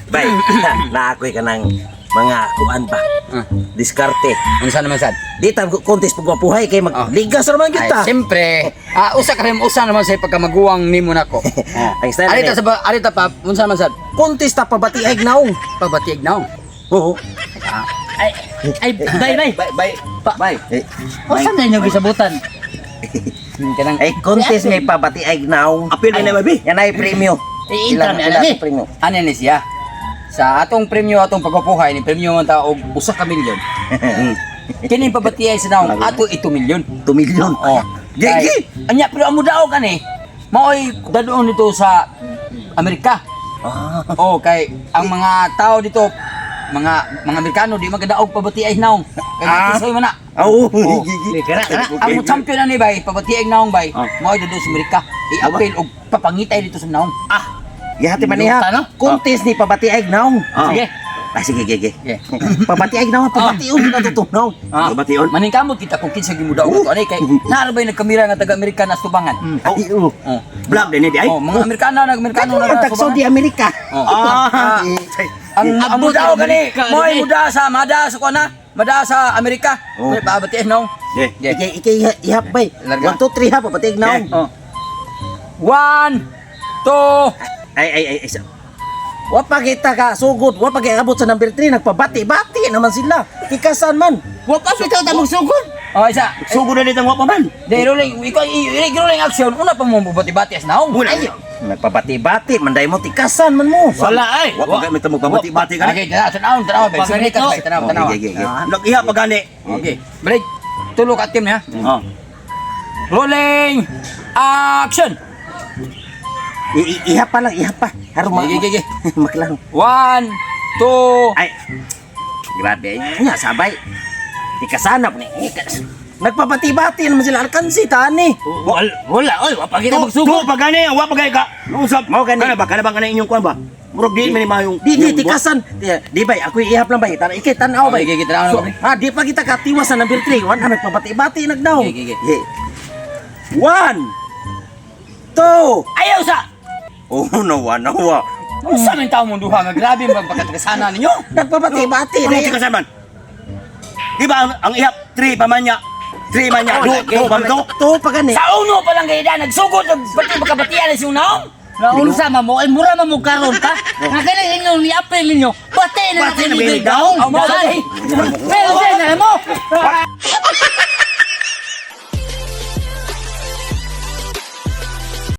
Bay, na ako'y kanang mga kuan ba? Ah. Diskarte. Unsa naman sad? Di ta contest pagwapuhay kay magligas ra man gyud Ay, ta. siyempre, usa ka rin, usa naman sa pagkamaguwang nimo nako. Oh. Ang style Arita ni- sa ba, arita pa, unsa naman sad? Contest ta pabati ay naong. Pabatiig naong. Oo. Ay, ay, bay, bay. Bay, bay, bay. Eh, Usa na inyo gisabutan? Kanang ay contest may pabati ay naong. Apil na na, baby. Yan ay premyo. I-intra Ilan- ni ilan ani. premyo? ano ni siya? Sa atong premyo atong pagwapuhay ni premyo man ta og usa ka milyon. Kini pabatiay sa naong ato ito milyon. 2 milyon. Oh. Gigi. Anya pero amo daog ani. Maoy dadoon dito sa Amerika. Ah. Oh, kay ang mga tao dito mga mga Amerikano di magadaog pabatiay naong. Kay ah. Man na. Oo. Oh. Gigi. Kana, kana. Ang champion ani bay, pabatiay naong bay. Oh. Maoy dadoon sa Amerika. I-appeal og papangitay dito sa naong. Ah, Gihati man niya. Luta, no? Contest ni pabati ay naong. Ah. Sige. Ah, sige, sige. Sige. Pabati ay naong, pabati na tutong naong. Ah. Pabation? Maningkamot kita kung kinsa gimudaog ato ani kay naara bay nagkamera nga taga Amerika na tubangan. Ay, oo. Oh. Vlog din ni ay. Oh, mga Amerikano nag Amerikano Ano na ang tag Saudi Amerika? Oh. Ah. Ang Abot mudaog ang gani, Amerika, mo'y ani. muda sa mada sa kuan na, mada sa Amerika. Oh. May pabatian no. Yeah. Yeah. Ikay, ikay, ihap bay. Larga. 1, 2, 3 ha, pabati ay naong. Oh. One, two, Ay, ay, ay, ay. Wa pa kita ka sugod, wa pa kita abot sa number 3, nagpabati-bati naman sila. Tikasan man. Wa pa bitaw ta magsugod. Oh, isa. Sugo na dito ang wapa man. Di rolling, ikaw i rolling action. Una pa mo bati-bati as naong. Wala. Ay, nagpabati-bati, manday mo tikasan man mo. Wala ay. Wa pa gamit mo pabati-bati ka. Okay, tanaw, tanaw, tanaw. Pag Sorry ka, ganito. tanaw, Oh, tanaw. sige, sige. Nag-iha pa gani. Okay. Break. Tulo ka team niya. Oh. Rolling action. Iha pa lang, iha pa. Haro ma. Sige, sige, Maklaro. One, two, Ay. Grabe, nya sabay. Tikasan na po ni. Nagpabati-bati naman sila alkansi tani. Wala, wala oy, wa pa kita Tu magsugod. pa gani, wa pa gani ka. Usap. Mao gani. Kana ba kana inyong kuan ba? Murag di man ni mayong. Di di tikasan. Di, di bay, ako ihap lang bay. Tana ikay tan-aw bay. Okay, okay, tanaw na So, kami. ha, di pa kita katiwas sa number 3. One, nagpabati-bati nagdaw. Okay, okay, okay. One, two. Ayaw sa! Oh, nawa, nawa. Unsa man tawo mong duha nga grabe ang pagkatagasana ninyo? Nagpabati-bati. Ano tikasan man? Di ba ang ihap 3 pa man niya? 3 man niya. Do pa man to. Two pa gani. Sa uno pa lang kay dan nagsugod og pati makabatian ang siyong naong. Naunsa man mo, ay mura man mo karon ta. Nga kailan inyo ni apel ninyo. Bati na Bati na na ba daong. Oh, mao ba, Pero na mo.